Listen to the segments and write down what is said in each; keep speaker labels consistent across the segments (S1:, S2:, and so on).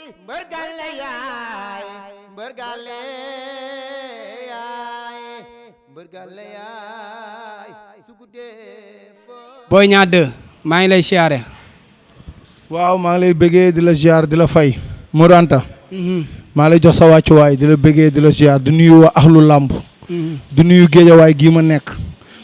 S1: mbër gàlle yaay mbër gàlle yaay mbër gàlle yaay su guddee foo
S2: Boy Niang 2 maa ngi lay siyaare.
S3: waaw maa ngi lay bëggee di la ziar di la fay Modou Anta maa lay jox sa wàccuwaay di la bëggee di la ziar di nuyu waa axlu làmb di nuyu géejawaay gii ma nekk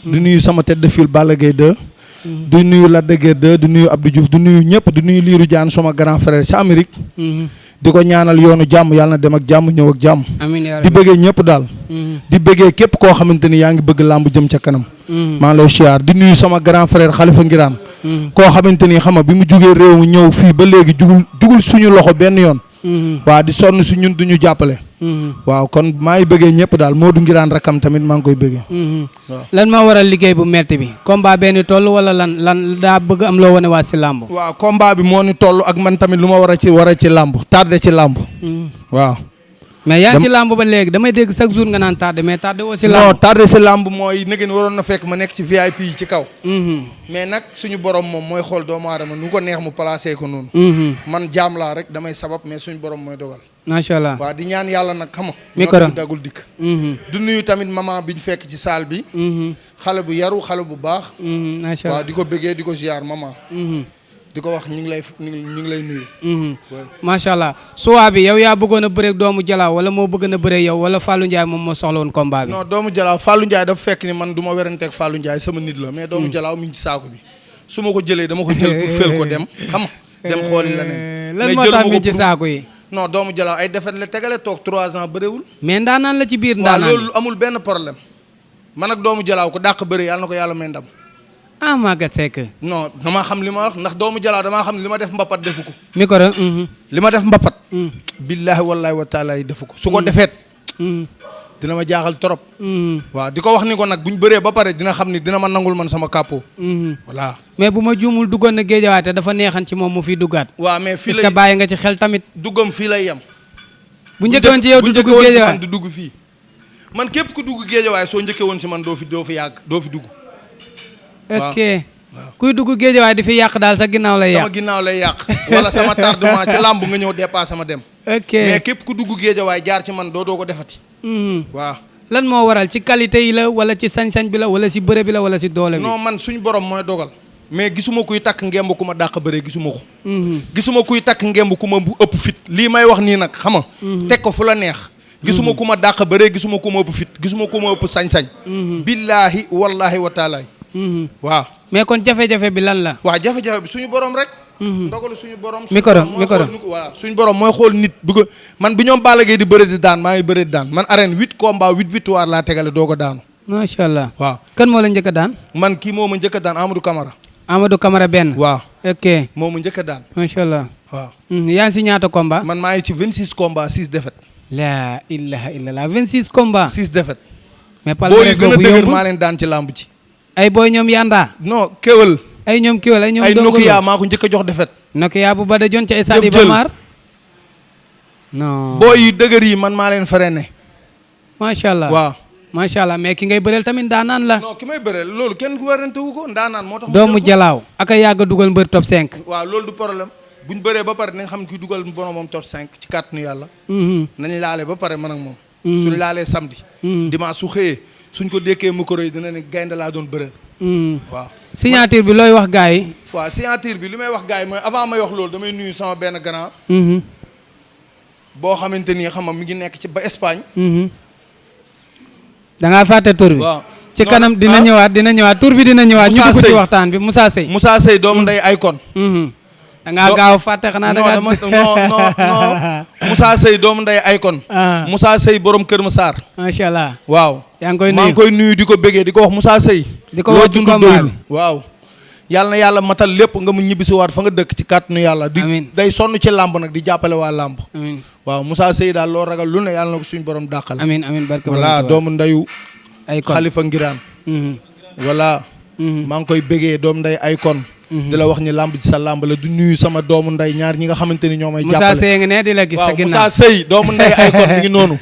S3: di nuyu sama tête de file Balla Gaye 2 di nuyu Lac de Guiers 2 di nuyu Abdou Diouf di nuyu ñëpp di nuyu Lirou Diane sama grand frère ci Amérique di ko ñaanal yoonu jàmm yàlla na dem ak jàmm ñëw ak jàmm
S2: amiin yaa
S3: di
S2: rabbi.
S3: bëggee ñëpp daal di bëggee képp koo xamante ni yaa ngi bëgg làmb jëm ca kanam maa ngi lay ziar di nuyu sama grand frère Khalifa Ngiraan koo xamante ni xam nga bi mu jugee réew mi ñëw fii ba léegi jugul suñu loxo benn yoon waaw di sonn si ñun duñu jàppale waaw kon maa ngi bëggee ñëpp daal Modou Ngiraan rakam tamit maa ngi koy bëggee waaw
S2: lan moo waral liggéey bu metti bi combat benn toll wala lan daa bëgg am loo wane waa si làmb.
S3: waaw combat bi moo ni toll ak man tamit lu ma war a ci làmb tardé ci làmb waaw
S2: mais yaa ngi si làmb ba léegi damay dégg chaque jour nga naan tardé mais tardé woo si
S3: non
S2: làmb.
S3: tardé si làmb mooy nëgën waroon na fekk ma nekk ci VIP yi ci kaw mais nag suñu borom moom mooy xool doomu aadama nu ko neex mu placé ko noonu man jaam laa rek damay sabab mais suñu borom mooy dogal
S2: macha allah.
S3: waaw di ñaan yàlla nag xam nga
S2: Micro
S3: dagul dikk du nuyu tamit maman bi ñu fekk ci salle bi xale bu yaru xale bu baax
S2: macha
S3: waaw
S2: allah.
S3: di ko bëggee di ko ziar maman di ko wax ñu ngi lay nuyu
S2: macha allah suwaa bi yow yaa bëggoon a bëreeg doomu Jalaaw wala moo bëgg na bëreeg yow wala Fallou Ndiaye moom moo soxla woon combat bi.
S3: non doomu Jalaaw Fallou Ndiaye dafa fekk ni man du ma weranteeg Fallou Ndiaye sama nit la mais doomu Jalaaw mi ngi ci saako bi su ma ko jëlee dama ko jël pour fël ko dem xam nga dem xooli la ne
S2: lan moo tax mi ci saako yi.
S3: non doomu Jalaaw ay defet la tegale toog 3 ans bëréwul
S2: mais ndaanaan la ci biir
S3: waaw
S2: ndaanaan
S3: loolu amul benn problème man ak doomu Jalaaw ko dàq bëre yàlla na ko yàlla may ndam
S2: ah Maguette Seck.
S3: non damaa xam li ma wax ndax doomu Jalaaw damaa xam ne li ma def mbapat defu ko
S2: micro.
S3: li ma def mbapat billaahi wallaahi wa taala yi defu ko su ko defeet dina ma jaaxal trop waaw di ko wax ni ko nag buñ bëree ba pare dina xam ni dina ma nangul man sama kàppoo voilà
S2: mais bu ma juumul duggoon na géejawaay te dafa neexan ci moom mu fi duggaat.
S3: waaw mais fii
S2: est-ce
S3: lay
S2: que bàyyi nga ci xel tamit.
S3: duggam fii lay yem
S2: bu njëkkoon ci yow du dugg géejawaay
S3: du dugg fii man képp ku dugg géejawaay soo njëkkee woon si man doo fi yàgg doo fi dugg
S2: ok kuy dugg géejawaay di fi yàq daal sa ginnaaw lay yàq.
S3: sama ginnaaw lay yàq wala sama tardement ci làmb nga ñëw dépassé ma dem
S2: ok
S3: mais képp ku dugg géejawaay jaar ci man doo ko defati waaw
S2: lan moo waral ci qualité yi la wala ci sañ-sañ bi la wala si bëre bi la wala si doole bi.
S3: non man suñu borom mooy dogal mais gisuma kuy takk ngemb ku ma dàq bëree gisuma ko gisuma kuy takk ngemb ku ma bu ëpp fit lii may wax nii nag xam nga teg ko fu la neex gisuma ku ma dàq bëree gisuma ku ma ëpp fit gisuma ku ma ëpp sañ-sañ billaahi wallaahi wa taalaay waaw
S2: mais kon jafe-jafe bi lan la.
S3: waaw jafe-jafe bi suñu borom rek ndogalu suñu borom
S2: micro
S3: waaw suñu borom mooy xool nit bu ko man bi ñoom Balla Gaye di bëre di daan maa ngi bëre di daan man arène 8 combats 8 victoire laa tegale doo ko daanu
S2: macha allah.
S3: waaw
S2: kan moo la njëkk a daan.
S3: man kii moo ma njëkk a daan Amadou Camara
S2: Amadou Camara benn.
S3: waaw
S2: ok
S3: moo ma njëkk a daan
S2: macha allah.
S3: waaw
S2: yaa ngi si ñaata combat.
S3: man maa ngi ci 26 combats 6 défaites
S2: laa ilaha illallah 26 combats.
S3: 6 défaites
S2: mais
S3: boo yi
S2: palmarès
S3: gën a
S2: boobu
S3: dëgër
S2: yombul
S3: maa leen daan ci làmb ci
S2: ay booy ñoom yanda.
S3: non kéwal
S2: ay ñoom kiwal ay ñoom.
S3: ay
S2: Dongo
S3: Nokia maa ko njëkk a jox défaite
S2: Nokia bu Bada Jon ca stade Iba
S3: jël.
S2: Mar. non
S3: boo yi dëgër yi man maa leen freiné
S2: macha allah.
S3: waaw
S2: macha allah mais ki ngay bëreel tamit daanaan la.
S3: non ki may bëreel loolu kenn warante wu ko ndaanaan moo tax mu
S2: doomu
S3: jël ko.
S2: Jalaaw ak a yàgg a dugal mbër top 5.
S3: waaw loolu du problème buñ bëree ba pare nañ xam kuy dugal boromam top 5 ci kàttanu yàlla nañ laale ba pare man ak moom suñ laalee samedi dimanche su xëyee suñ ko dékkee micro yi dina ne gaynde laa doon bëreel waaw
S2: signature bi looy wax gars yi.
S3: waaw signature bi li may wax gars yi mooy avant may wax loolu damay nuyu sama benn grand boo xamante ni xam nga mi ngi nekk ci ba Espagne
S2: da ngaa fàtte tur bi.
S3: waaw
S2: ci kanam dina ñëwaat tur bi dina ñëwaat. ñu
S3: Moussa
S2: dugg ci
S3: Seye.
S2: waxtaan bi Moussa Seye.
S3: Moussa Seye doomu nday Icon
S2: da ngaa gaaw fàtte xanaa da
S3: non non Moussa Seye doomu nday Icon
S2: Ah.
S3: Moussa Seye borom Kër Massar
S2: macha allah.
S3: waaw
S2: yaa ngi koy
S3: maa ngi
S2: nuyu.
S3: koy nuyu di ko bëggee di ko wax Moussa Seye
S2: di ko
S3: loo
S2: wax ci
S3: dund
S2: combat
S3: doyul.
S2: bi.
S3: waaw yàlla na yàlla matal lépp nga mu ñibbisi waat fa nga dëkk ci kàttanu yàlla di
S2: Amiin.
S3: day sonn ci làmb nag di jàppale waa làmb
S2: amiin
S3: waaw Moussa Seye daal loo ragal lu ne yàlla na ko suñu borom dàqal
S2: amiin amiin barke
S3: voilà doomu ndayu
S2: ay kon.
S3: Xalifa Ngiraan voilà maa ngi koy bëggee doomu nday Icon di la wax ni làmb ci sa làmb la du nuyu sama doomu nday ñaar ñi nga xamante ni ñoo may
S2: Moussa
S3: jàppale
S2: Seye nga ne di la gis sa
S3: waaw
S2: ginnaaw.
S3: Moussa Seye doomu nday Icon mi ngi noonu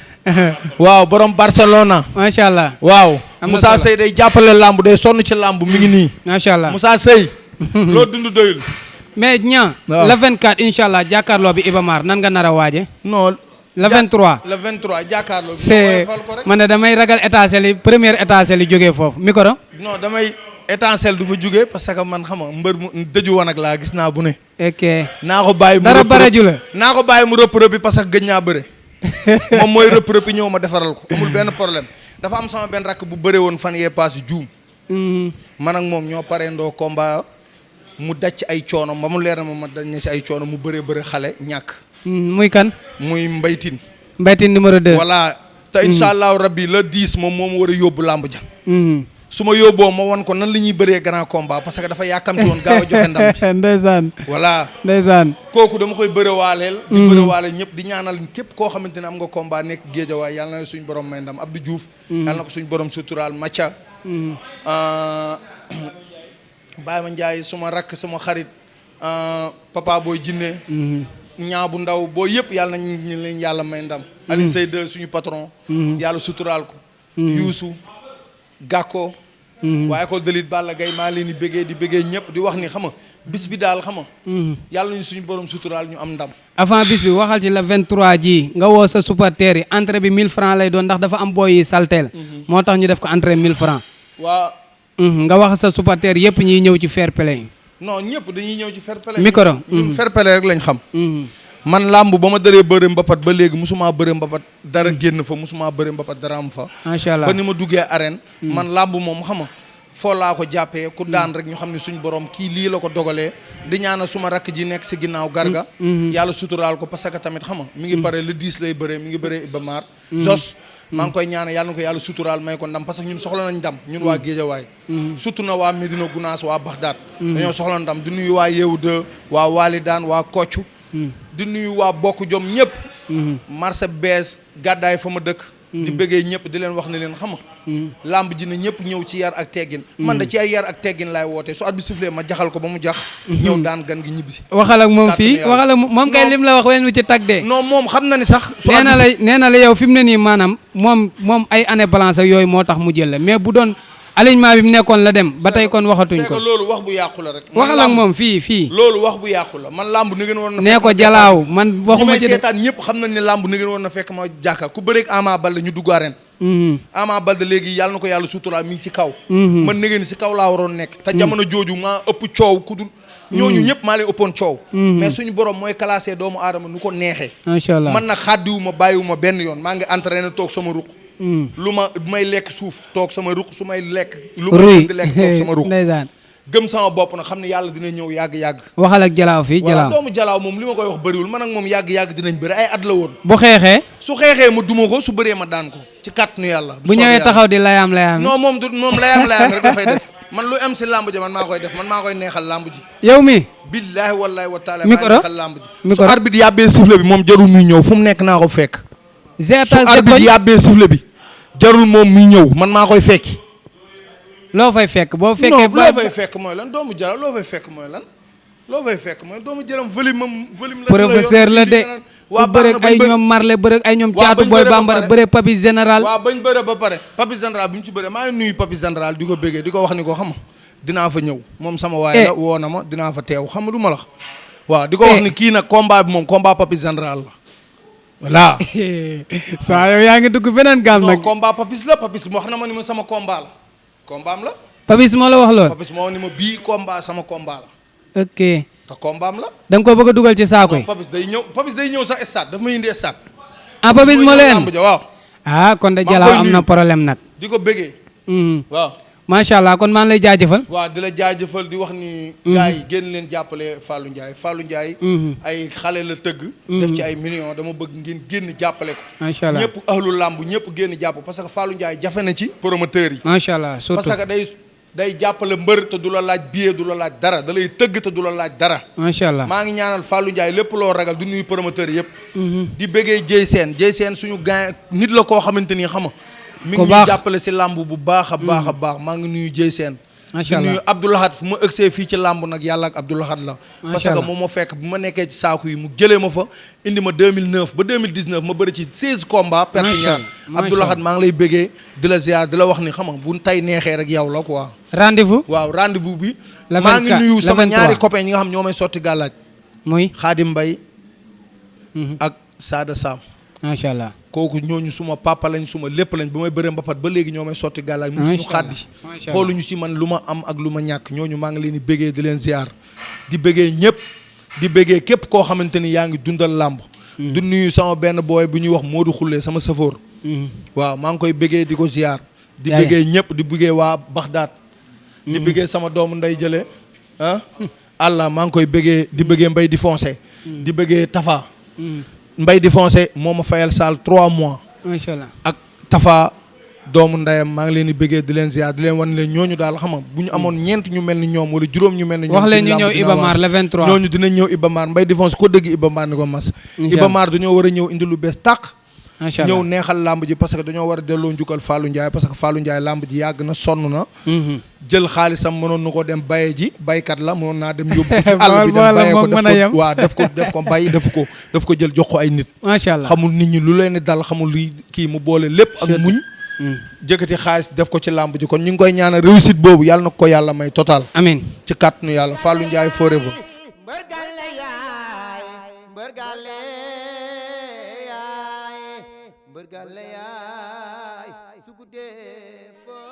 S3: waaw borom Barcelona
S2: macha allah.
S3: waaw
S2: am na
S3: Moussa
S2: solo.
S3: Seye day jàppale làmb day sonn ci làmb mi ngi nii
S2: macha allah.
S3: Moussa Seye loo dund doyul
S2: mais ñaa
S3: waaw.
S2: le 24 incha allah jàkkaarloo bi Iba Mar nan nga nar a waaje
S3: non
S2: le 23
S3: le 23 jàkkaarloo bi
S2: c'est
S3: fal ko rek.
S2: man ne damay ragal étincelle yi première étincelle yi jógee foofu micro
S3: non damay étincelle du fa jógee parce que man xam nga mbër mu dëju woon ak laa gis naa bu ne.
S2: ok
S3: naa ko bàyyi mu
S2: dara
S3: rëpp
S2: baraju la
S3: naa ko bàyyi mu rëpp rëppi parce que gëj naa bëre moom mooy rëpp rëppi ñëw ma defaral ko amul benn problème dafa am sama benn rakk bu bëre woon fan yee paase juum man ak moom ñoo paree ndoo combat mu daj ci ay coono ba mu leer na ma dañ ne si ay coono mu bëree bëri xale ñàkk
S2: muy kan
S3: muy mbaytin
S2: mbaytin numéro 2
S3: voilà te incha allahu rabbi le 10 moom moo ma war a yóbbu làmb ja su ma yóbboo ma won ko nan la ñuy bëree grand combat parce que dafa yàkkamti woon gaaw a joxe ndam bi
S2: ndeysaan
S3: voilà
S2: ndeysaan
S3: kooku dama koy bërëwaaleel di bërëwaale ñëpp di ñaanal képp koo xamante ne am nga combat nekk géejawaay yàlla na suñu borom may ndam Abdou Diouf yàlla na ko suñu borom suturaal Macha Baye Ma Ndiaye suma rakk sama xarit papa booy jinne ñaa bu ndaw boo yëpp yàlla nañ ñu leen yàlla may ndam Aliou Seyde suñu patron yàlla suturaal ko Youssou Gàkko waa école de lutte Balla Gaye maa leen di bëggee ñëpp di wax ni xam nga bis bi daal xam nga yàlla nañu suñu borom suturaal ñu am ndam
S2: avant bis bi waxal ci la 23 ji nga woo sa supporter yi entrée bi 1000 francs lay doon ndax dafa am booy yi salteel moo tax ñu def ko entrée 1000 francs
S3: waa
S2: nga wax sa supporter yëpp ñiy ñëw ci fair play
S3: non ñëpp dañuy ñëw ci fair play
S2: micro
S3: ñun fair play rek lañ xam man làmb ba ma dëree bëre mbapat ba léegi musuma bëre mbapat dara génn fa musuma bëre mbapat dara am fa
S2: macha allah
S3: ba ni ma duggee arène man làmb moom xam nga foo laa ko jàppee ku daan rek ñu xam ne suñu borom kii lii la ko dogalee di ñaanal suma rakk ji nekk si ginnaaw garga yàlla suturaal ko parce que tamit xam nga mi ngi pare le 10 lay bëree mi ngi bëree Iba Mar Zos maa ngi koy ñaanal yàlla na ko yàlla suturaal may ko ndam parce que ñun soxla nañ ndam ñun waa Géejawaay surtout na waa Médina Gounass waa Baxdaat dañoo soxla ndam di nuyu waa Yeewu de waa Walidaan waa Kocc di nuyu waa bokk jom ñëpp marché bees gàddaay fa ma dëkk di bëggee ñëpp di leen wax ne leen xam nga lamb ji ne ñëpp ñëw ci yar ak teggin man da ci ay yar ak teggin laay woote su at bi sifflé ma jaxal ko ba mu jax ñëw daan gan gi ñibbi
S2: waxal ak moom fii waxal ak moom kay lim la wax wen mu ci tag de
S3: non moom xam na ni sax
S2: nee na la yow fi mu ne nii maanaam moom ay année balance ak yooyu moo tax mu jël la mais bu doon alignement bi mu nekkoon la dem ba tey kon waxatuñ ko
S3: loolu wax bu yàqu la rek
S2: waxal ak moom fii
S3: loolu wax bu yàqu la man lamb ni ngeen war na
S2: nee ko jalaaw man waxuma ci
S3: seetaan ñëpp xam nañ ne lamb ni ngeen war na fekk ma jàkka ku bëreeg Ama Baldé ñu dugg arène Ama Baldé léegi yàlla na ko yàlla suturaal mi ngi ci kaw man ni ngeen si kaw laa waroon nekk te jamono jooju maa ëpp coow ku dul ñooñu ñëpp maa leen ëppoon coow mais suñu borom mooy classé doomu aadama nu ko neexee
S2: macha allah
S3: man nag xàddiwuma bàyyiwuma benn yoon maa ngi entraîné toog sama ruq lu ma may lekk suuf toog sama ruq su may lekk lu ma di lekk toog sama ruq
S2: ndeysaan
S3: gëm sama bopp nag xam ne yàlla dina ñëw yàgg-yàgg
S2: waxal ak jalaaw fii jalaaw
S3: doomu jalaaw moom li ma koy wax bëriwul man ak moom yàgg-yàgg dinañ bëri ay at la woon
S2: bu xeexee
S3: su xeexee ma duma ko su bëree ma daan ko ci kàttanu yàlla
S2: bu ñëwee taxaw di layaam
S3: non moom layaam rek dafay def man lu am si làmb ji man maa koy def man maa koy neexal làmb ji
S2: yow mi
S3: billaahi wallaahi wa taala
S2: micro
S3: maa neexal làmb ji su arbitre yàbbee sifflet bi moom jarul muy ñëw fu mu nekk naa ko fekk su arbitre yàbbee sifflet bi jarul moom muy ñëw man maa koy fekki
S2: loo fay fekk boo fekkee
S3: loo fay fekk mooy lan doomu jara loo fay fekk mooy lan loo fay fekk mooy doomu jaram volume la
S2: professeur la de waa bërëg ay ñoom marle bërëg ay ñoom caatu booy bambara bëre papi général
S3: waaw bañ bëre ba pare papi général bi mu ci bëre maa ngi nuyu papi général di ko bëggee di ko wax ni ko xam dinaa fa ñëw moom sama waay la woo na ma dinaa fa teew xam nga du ma la waaw di ko wax ni kii nag combat bi moom combat papi général la voilà
S2: saa yow yaa ngi dugg beneen gaam nag
S3: combat papis la papis wax na ma ni ma sama combat la combat am la
S2: papis moo la wax lool
S3: papis moo ni ma bii combat sama combat
S2: la ok
S3: te combat am la
S2: da nga ko bëgg a dugal ci saako yi
S3: papis day ñëw sax stade daf ma indi stade
S2: ah papis moo leen
S3: waaw
S2: ah kon de jalaaw am na problème nag
S3: di ko bëggee waaw
S2: macha allah kon maa ngi lay jaajëfal
S3: waaw di la jaajëfal di wax ni gars yi génn leen jàppale Fallou Ndiaye ay xale la tëgg def ci ay millions dama bëgg ngeen génn jàppale ko
S2: macha allah
S3: ñëpp ahlu làmb ñëpp génn jàpp parce que Fallou Ndiaye jafe na ci promoteurs yi
S2: macha allah surtout
S3: parce que day jàppale mbër te du la laaj billet du la laaj dara da lay tëgg te du la laaj dara
S2: macha allah
S3: maa ngi ñaanal Fallou Ndiaye lépp loo ragal di nuyu promoteurs yëpp di bëggee Dieye Sène suñu gaañ nit la koo xamante ni xam nga mi ngi ñuy jàppale si làmb bu baax a baax a baax maa ngi nuyu Dieye Sène
S2: macha
S3: di
S2: allah
S3: nuyu Abdoulahat fu ma ëgsee fii ci làmb nag yàlla ak Abdoulahat la.
S2: Macha
S3: parce que
S2: allah.
S3: moom ma fekk bu ma nekkee ci saaku yi mu jëlee ma fa indi ma 2009 ba 2019 ma bëri ci 16 combats. perte
S2: Macha
S3: ñaar
S2: allah, macha
S3: Abdoulahat
S2: allah.
S3: maa ngi lay bëggee di la ziar di la wax ni xam nga bu tay neexee rek yow la quoi.
S2: rendez-vous
S3: waaw rendez-vous bi.
S2: Le
S3: maa ngi
S2: 24,
S3: nuyu
S2: le
S3: sama
S2: 23.
S3: ñaari copains ñi nga xam ñoo may sotti gàllaaj
S2: muy
S3: Xaadim Mbay ak Sada Sam.
S2: macha allah
S3: kooku ñooñu suma papa lañ suma lépp lañ ba may bëree mbapat ba léegi ñoo may sotti gàllaaj mu suñu
S2: Macha allah,
S3: xaddi
S2: macha allah.
S3: xooluñu si man lu ma am ak lu ma ñàkk ñooñu maa ngi leen di bëggee di leen ziar di bëggee ñëpp di bëggee képp koo xamante ni yaa ngi dundal làmb du nuyu sama benn booy bu ñuy wax Modou Xulle sama safoor waaw maa ngi koy bëggee di ko ziar di
S2: Yaa ngi.
S3: bëggee ñëpp di bëggee waa Baxdaat di bëggee sama doomu nday jële ah Allah maa ngi koy bëggee di bëggee Mbay di foncé di bëggee Tafa Mbay di foncé moo ma fayal saal 3 mois
S2: macha allah
S3: ak Tafa doomu ndeyam maa ngi leen di bëggee di leen ziar di leen wan leen ñooñu daal xam nga bu ñu amoon ñeent ñu mel ni ñoom wala juróom ñu mel ni ñoom
S2: wax leen ñu
S3: suñu
S2: ñëw
S3: làmb dina
S2: Ibamar
S3: avancé.
S2: le 23
S3: ñooñu dinañ ñëw Ibamar Mbay di fonce ko dëgg Ibamar ni ko mas
S2: Incha
S3: Ibamar dañoo war a ñëw indi lu bees tàq
S2: macha
S3: ñëw
S2: allah
S3: neexal làmb ji parce que dañoo war a delloo njukkal Fallou Ndiaye parce que Fallou Ndiaye làmb ji yàgg na sonn na jël xaalisam mënoon na ko dem baye ji baykat la mënoon naa dem yóbbu ko ci àll bi dem
S2: Bool-
S3: baye ko
S2: moom mën a yem.
S3: waaw def ko bay def ko jël jox ko ay nit
S2: macha allah
S3: xamul nit ñi lu leen di dal xamul luy kii mu boole lépp ak
S2: Surtout.
S3: muñ jëkkati xaalis def ko ci làmb ji kon ñu ngi koy ñaanal réussite boobu yàlla na ko yàlla may total
S2: amin
S3: ci kàttanu yàlla Fallou Ndiaye forever
S1: mbër gàlle yaay mbër gàlle yaay mbër gàlle yaay su guddee foo